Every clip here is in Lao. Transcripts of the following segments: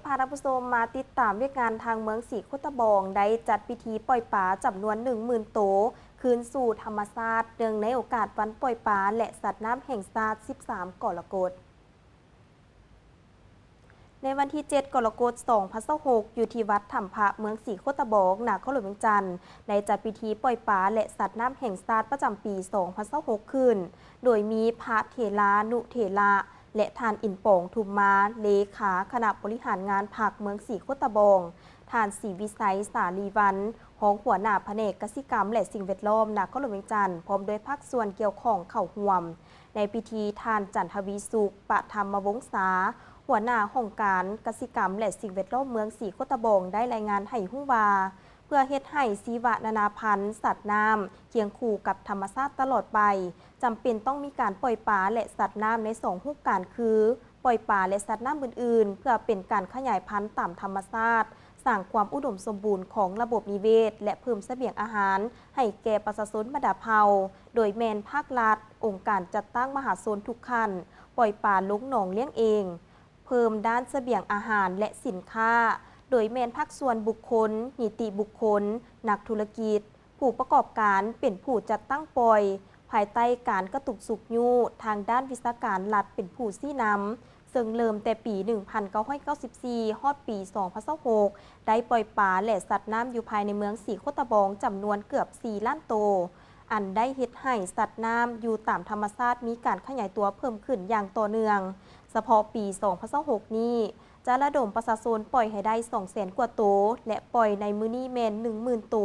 ພາທ່ານຜູ້ຊົມມາຕິດຕາມວຽກງານທາງເມືອງສີໂຄດຕະບອງ ໄດ້ຈັດພິທີປ່ອຍປາຈຳນວນໜຶ່ງໝື່ນໂຕ ຄືນສູ່ທຳມະຊາດ ເນື່ອງໃນໂອກາດວັນປ່ອຍປາ ແລະ ສັດນ້ຳແຫ່ງຊາດ ສິບສາມ ກໍລະກົດ. ໃນວັນທີ ເຈັດ ກໍລະກົດ ສອງພັນຊາວຫົກ ຢູ່ທີ່ວັດຖ້ຳພະ ເມືອງສີໂຄດຕະບອງ ນະຄອນຫຼວງວຽງຈັນ ໄດ້ຈັດພິທີປ່ອຍປາ ແລະ ສັດນ້ຳແຫ່ງຊາດປະຈຳປີ ສອງພັນຊາວຫົກ ຂຶ້ນ ໂດຍມີພະເຖລານຸເຖລະ ແລະ ທ່ານ ອິນປອງ ທຸມມາ ເລຂາຄະນະບໍລິຫານງານພັກເມືອງສີໂຄດຕະບອງ, ທ່ານ ສີວິໄຊ ສາລີວັນ ຮອງຫົວໜ້າພະແນກກະສິກຳ ແລະ ສິ່ງແວດລ້ອມ ນະຄອນຫຼວງວຽງຈັນ ພ້ອມດ້ວຍພາກສ່ວນກ່ຽວຂ້ອງເຂົ້າຮ່ວມ. ໃນພິທີ ທ່ານ ຈັນທະວີສຸກ ປະທຳມະວົງສາ ຫົວໜ້າຫ້ອງການກະສິກຳ ແລະ ສິ່ງແວດລ້ອມເມືອງສີໂຄດຕະບອງ ໄດ້ລາຍງານໃຫ້ຮູ້ວ່າ ເພື່ອເຮັດໃຫ້ຊີວະນານາພັນສັດນ້ຳຄຽງຄູ່ກັບທຳມະຊາດຕະຫຼອດໄປ, ຈຳເປັນຕ້ອງມີການປ່ອຍປາ ແລະ ສັດນ້ຳໃນສອງຮູບການຄື ປ່ອຍປາ ແລະ ສັດນ້ຳອື່ນໆ ເພື່ອເປັນການຂະຫຍາຍພັນຕາມທຳມະຊາດ, ສ້າງຄວາມອຸດົມສົມບູນຂອງລະບົບນິເວດ ແລະ ເພີ່ມສະບຽງອາຫານໃຫ້ແກ່ປະຊາຊົນບັນດາເຜົ່າ, ໂດຍແມ່ນພາກລັດ, ອົງການຈັດຕັ້ງມະຫາຊົນທຸກຂັ້ນ, ປ່ອຍປາລົງໜອງລ້ຽງເອງ, ເພີ່ມດ້ານສະບຽງອາຫານ ແລະ ສິນຄ້າ, ໂດຍແມ່ນພາກສ່ວນບຸກຄົນ, ນິຕິບຸກຄົນ, ນັກທຸລະກິດ, ຜູ້ປະກອບການເປັນຜູ້ຈັດຕັ້ງປ່ອຍ, ພາຍໃຕ້ການກະຕຸກຊຸກຍູ້ທາງດ້ານວິຊາການລັດເປັນຜູ້ຊີ້ນຳ, ເຊິ່ງເລີ່ມແຕ່ປີໜຶ່ງພັນເກົ້າຮ້ອຍເກົ້າສິບສີ່ ຮອດປີສອງພັນຊາວຫົກ ໄດ້ປ່ອຍປາ ແລະ ສັດນ້ຳຢູ່ພາຍໃນເມືອງສີໂຄດຕະບອງຈຳນວນເກືອບສີ່ລ້ານໂຕ, ອັນໄດ້ເຮັດໃຫ້ສັດນ້ຳຢູ່ຕາມທຳມະຊາດມີການຂະຫຍາຍຕົວເພີ່ມຂຶ້ນຢ່າງຕໍ່ເນື່ອງ. ສະເພາະປີສອງພັນຊາວຫົກນີ້ ຈະລະດົມປະຊາຊົນປ່ອຍໃຫ້ໄດ້ສອງແສນກວ່າໂຕ ແລະ ປ່ອຍໃນມື້ນີ້ແມ່ນໜຶ່ງໝື່ນໂຕ,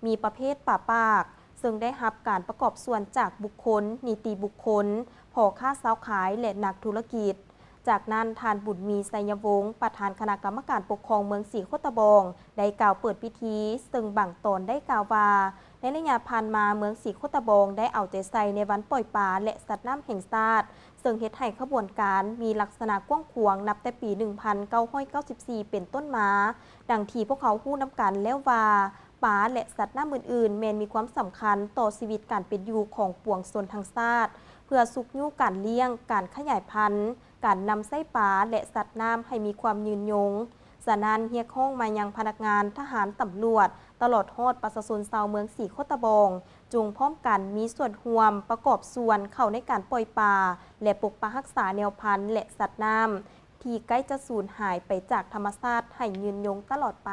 ມີປະເພດປາປາກ, ເຊິ່ງໄດ້ຮັບການປະກອບສ່ວນຈາກບຸກຄົນ, ນິຕິບຸກຄົນ, ພໍ່ຄ້າຊາວຂາຍ ແລະ ນັກທຸລະກິດ. ຈາກນັ້ນ ທ່ານ ບຸນມີ ໄຊຍະວົງ ປະທານຄະນະກຳມະການປົກຄອງເມືອງສີໂຄດຕະບອງ ໄດ້ກ່າວເປີດພິທີ, ເຊິ່ງບາງຕອນໄດ້ກ່າວວ່າ ໃນໄລຍະຜ່ານມາ ເມືອງສີໂຄດຕະບອງໄດ້ເອົາໃຈໃສ່ໃນວັນປ່ອຍປາ ແລະ ສັດນ້ຳແຫ່ງຊາດ, ເຊິ່ງເຮັດໃຫ້ຂະບວນການມີລັກສະນະກວ້າງຂວາງນັບແຕ່ປີໜຶ່ງພັນເກົ້າຮ້ອຍເກົ້າສິບສີ່ເປັນຕົ້ນມາ, ດັ່ງທີ່ພວກເຮົາຮູ້ນຳກັນແລ້ວວ່າ ປາ ແລະ ສັດນ້ຳອື່ນໆ ແມ່ນມີຄວາມສຳຄັນຕໍ່ຊີວິດການເປັນຢູ່ຂອງປວງຊົນທັງຊາດ, ເພື່ອຊຸກຍູ້ການລ້ຽງ, ການຂະຫຍາຍພັນ, ການນຳໃຊ້ປາ ແລະ ສັດນ້ຳໃຫ້ມີຄວາມຍືນຍົງ. ສະນັ້ນ ຮຽກຮ້ອງມາຍັງພະນັກງານ, ທະຫານ, ຕຳຫຼວດ, ຕະຫຼອດຮອດປະຊາຊົນຊາວເມືອງສີໂຄດຕະບອງ, ຈົ່ງພ້ອມກັນມີສ່ວນຮ່ວມປະກອບສ່ວນເຂົ້າໃນການປ່ອຍປາ ແລະ ປົກປັກຮັກສາແນວພັນ ແລະ ສັດນ້ຳ ທີ່ໃກ້ຈະສູນຫາຍໄປຈາກທຳມະຊາດໃຫ້ຍືນຍົງຕະຫຼອດໄປ.